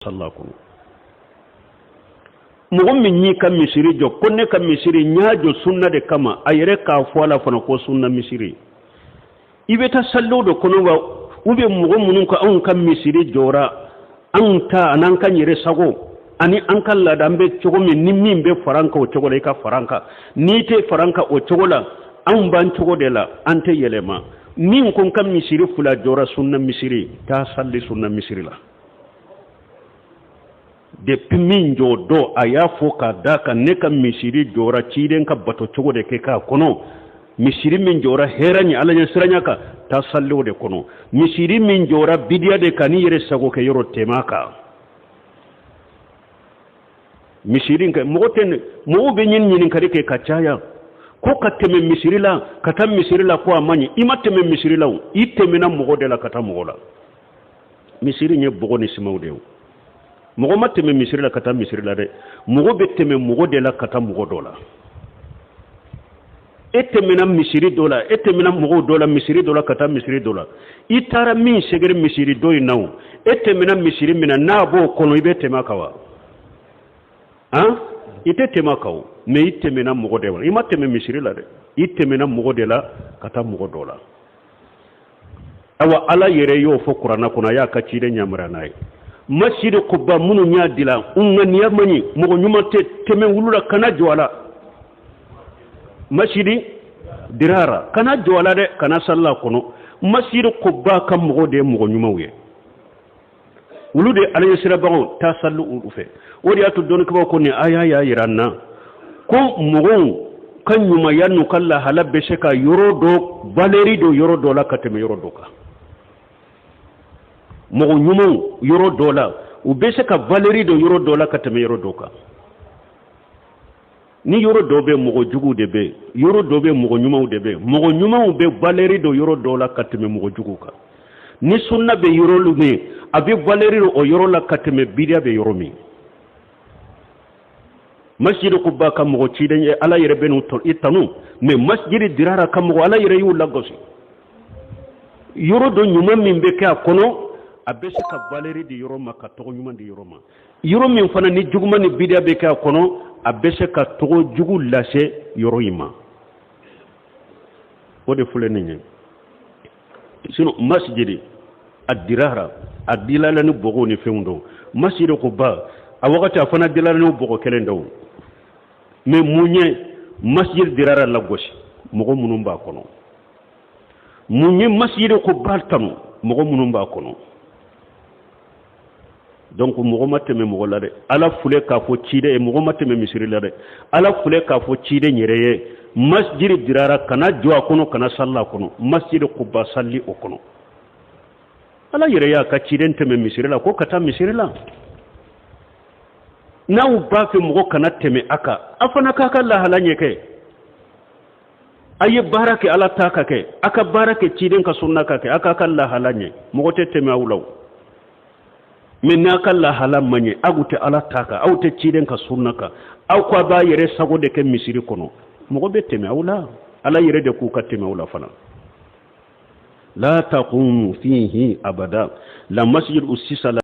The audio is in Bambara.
Sal'a kɔnɔ. Mɔgɔ min y'i ka misiri jɔ ko ne ka misiri n y'a jɔ sunna de kama, a yɛrɛ k'a fɔ a la fana ko sunna misiri, i bɛ taa sali o de kɔnɔ wa? Ou bien mɔgɔ minnu ka anw ka misiri jɔra, anw ta an'an ka yɛrɛ sago ani an ka laada, an bɛ cogo min, ni min bɛ fara an kan o cogo la, i ka fara an kan. N'i tɛ fara an kan o cogo la, anw b'an cogo de la, an tɛ yɛlɛma. Min ko n ka misiri fila jɔra sunna misiri, taa sali sunna misiri la. Depuis min jɔ dɔ a y'a fɔ k'a d'a kan ne ka misiri jɔra ciden ka bato cogo de kɛ k'a kɔnɔ. Misiri min jɔra hɛrɛ ni Ala ɲɛsiranya kan, taa sali o de kɔnɔ. Misiri min jɔra bidiya de kan ni yɛrɛ sago kɛ yɔrɔ, tɛmɛ kan misiri kɛ. Mɔgɔ tɛ, mɔgɔw bɛ ɲini ɲininkali kɛ ka caya ko ka tɛmɛ misiri la ka taa misiri la, ko a man ɲi. I ma tɛmɛ misiri la o, i tɛmɛna mɔgɔ de la ka taa mɔgɔ la. Misiri ye bɔgɔ ni simanw de ye. Mɔgɔ ma tɛmɛ misiri la ka taa misiri la dɛ, mɔgɔ bɛ tɛmɛ mɔgɔ de la ka taa mɔgɔ dɔ la. E tɛmɛna misiri dɔ la, e tɛmɛna mɔgɔw dɔ la, misiri dɔ la ka taa misiri dɔ la. I taara min sɛgɛrɛ misiri dɔ in na o, e tɛmɛna misiri min na, n'a b'o kɔnɔ, i bɛ tɛmɛ a kan wa? Han, i tɛ tɛmɛ a kan o. Mais i tɛmɛna mɔgɔ de la, i ma tɛmɛ misiri la dɛ, i tɛmɛna mɔgɔ de la ka taa mɔgɔ dɔ la. Awa, Ala yɛrɛ y'o fɔ Kuranna kɔnɔ, a y'a ka ciden yamaruya n'a ye. Masjid Kuba, minnu y'a dilan, u ŋaniya man ɲi, mɔgɔ ɲuman tɛ tɛmɛ wulu la, kana jɔ a la. Masjidi Dirara, kana jɔ a la dɛ, kana salila kɔnɔ. Masjid Kuba ka mɔgɔ de ye mɔgɔ ɲumanw ye, olu de Ala ɲɛsirabagaw, taa sali olu fɛ. O de y'a to dɔnnikɛbaaw ko nin aya y'a yira an na ko mɔgɔw ka ɲumanya n'u ka lahala bɛ se ka yɔrɔ dɔ valeur don yɔrɔ dɔ la ka tɛmɛ yɔrɔ dɔ kan. Mɔgɔ ɲumanw yɔrɔ dɔ la, u bɛ se ka valeur don yɔrɔ dɔ la ka tɛmɛ yɔrɔ dɔ kan. Ni yɔrɔ dɔ bɛ mɔgɔ juguw de bɛ, yɔrɔ dɔ bɛ mɔgɔ ɲumanw de bɛ, mɔgɔ ɲumanw bɛ valeur don yɔrɔ dɔ la ka tɛmɛ mɔgɔ juguw kan. Ni sunna bɛ yɔrɔ min, a bɛ valeur don o yɔrɔ la ka tɛmɛ bidiya bɛ yɔrɔ min. Masjid Kuba ka mɔgɔ, ciden ye, Ala yɛrɛ bɛ n'u i tanu. Mais Masjid Dirara ka mɔgɔ, Ala yɛrɛ y'u lagosi. Yɔrɔ dɔ ɲuman min bɛ kɛ a kɔnɔ, a bɛ se ka valeur di yɔrɔ ma, ka tɔgɔ ɲuman di yɔrɔ ma. Yɔrɔ min fana ni juguman ni bidiya bɛ kɛ a kɔnɔ, a bɛ se ka tɔgɔ jugu lase yɔrɔ in ma. O de filɛ nin ye. Sinon masjidi a Dirara, a dilala ni bɔgɔw ni fɛnw dɔw. Masjid Kuba, a wagati a fana dilala ni bɔgɔ kelen dɔw. Mais mun ye Masjid Dirara lagosi? Mɔgɔ minnu b'a kɔnɔ. Mun ye Masjid Kuba tanu? Mɔgɔ minnu b'a kɔnɔ. Donc mɔgɔ ma tɛmɛ mɔgɔ la dɛ. Ala filɛ k'a fɔ ciden ye, mɔgɔ ma tɛmɛ misiri la dɛ. Ala filɛ k'a fɔ ciden yɛrɛ ye, Masjid Dirara, kana jɔ a kɔnɔ, kana sali a kɔnɔ. Masjid Kuba, sali o kɔnɔ. Ala yɛrɛ y'a ka ciden tɛmɛ misiri la ko ka taa misiri la. N'aw b'a fɛ mɔgɔ kana tɛmɛ a kan, a fana k'a ka lahala ɲɛ kɛ. A ye baara kɛ Ala ta ka kɛ, a ka baara kɛ ciden ka sunna ka kɛ, a k'a ka lahala ɲɛ, mɔgɔ tɛ tɛmɛ aw la. Mais n'a ka lahala man ɲɛ, aw tɛ Ala ta kan, aw tɛ ciden ka sunna kan, aw ko a b'a yɛrɛ sago de kɛ misiri kɔnɔ, mɔgɔ bɛ tɛmɛ aw la. Ala yɛrɛ de k'u ka tɛmɛ aw la fana. La taqumu fihi abada la masjid ussisa.